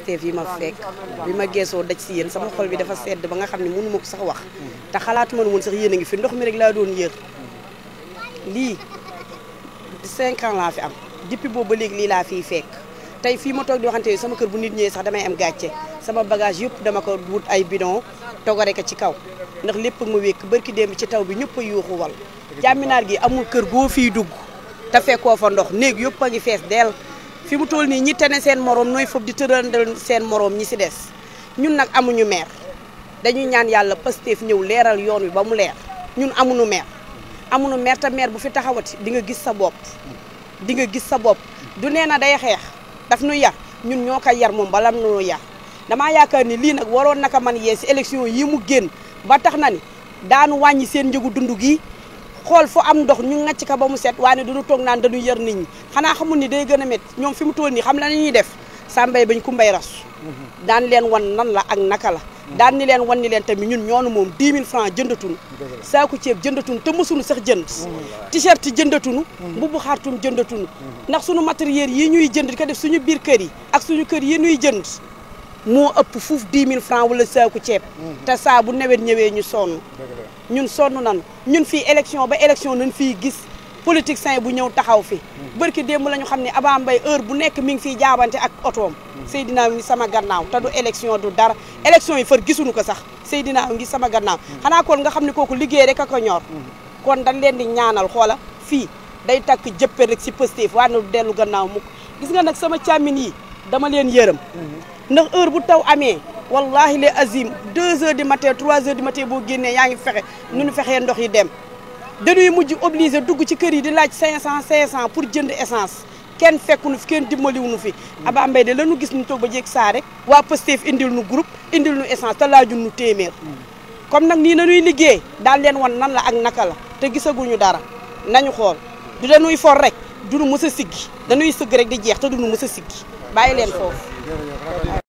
Pastef yi ma fekk bi ma geesoo daj si yéen sama xol bi dafa sedd ba nga xam ne mënu ma ko sax wax te xalaatuma woon sax yéen a ngi fi ndox mi rek laa doon yër lii 5 ans laa fi am depuis boobu ba léegi lii laa fiy fekk tey fii ma toog di waxante sama kër bu nit ñëwee sax damay am gàcce sama bagage yëpp dama ko wut ay bidon togare ko ci kaw ndax lépp ma wékk barki démb ci taw bi ñëpp a yuuxu wal jàmminaar gi amul kër goo fiy dugg te fekkoo fa ndox néeg yëpp a ngi fees dell fi mu toll nii ñi tene seen morom nooy foog di tërandal seen morom ñi si des ñun nag amuñu maire dañuy ñaan yàlla Pastef ñëw leeral yoon wi ba mu leer ñun amuñu maire te maire bu fi taxawati di nga gis sa bopp di nga gis sa bopp du nee na day xeex daf nu yar ñun ñoo koy yar moom balam nu yar damaa yaakaar ni lii nag waroon naka man yee si élection yi mu génn ba tax na ni daanu wàññi seen njëgu dund gi xool fu am ndox ñu ngacc ka ba mu set waaye duñu toog naan dañuy yar nit ñi xanaa xamul ni day gën a métti ñoom fi mu toll nii xam la ñuy def sàmbay bañ ku mbay rasu daan leen wan nan la ak naka la daan ni leen wan ni leen tamit ñun ñoonu moom 10 000 francs jëndatunu saaku ceeb jëndatunu te mësuñu sax jënd t-shirt jëndatunu mbubu xartum jëndatunu ndax suñu matériel yi ñuy jënd di ko def suñu biir kër yi ak suñu kër yi ñuy jënd moo ëpp fuuf 10 000 francs wala saaku ceeb te saa bu nawet ñëwee ñu sonn ñun sonn nañu ñun fii élection ba élection nañ fii gis politicien bu ñëw taxaw fi barki démb la ñu xam ne Aba Mbaye heure bu nekk mi ngi fiy jaabante ak otoom Seydina ngi sama gannaaw te du élection du dara élection yi far gisuñu ko sax Seydina ngi sama gannaaw xanaa kon nga xam ne kooku liggéey rek a ko ñor kon dañ leen di ñaanal xoola fii day takk jëppe rek si Pastef waa na dellu gannaaw mukk gis nga nag sama càmmin yi dama leen yërëm ndax heure bu taw amee wallahi les azim 2 heures du matin 3 heures du matin boo génnee yaa ngi fexe nu ñu fexee ndox yi dem dañuy mujj obligé dugg ci kër yi di laaj 500 pour jënd essence kenn fekkunu fi kenn dimbaliwunu fi Aba Mbaye de lañu gis ñu toog ba jéeg saa rek waa Pastef indil nu groupe indil nu essence te laajul nu téeméer comme nag nii nañuy liggéey daal leen wan nan la ak naka la te gisaguñu dara nañu xool du dañuy for rek duñu mës a siggi dañuy sëgg rek di jeex te duñu mës a siggi bàyyi leen foofu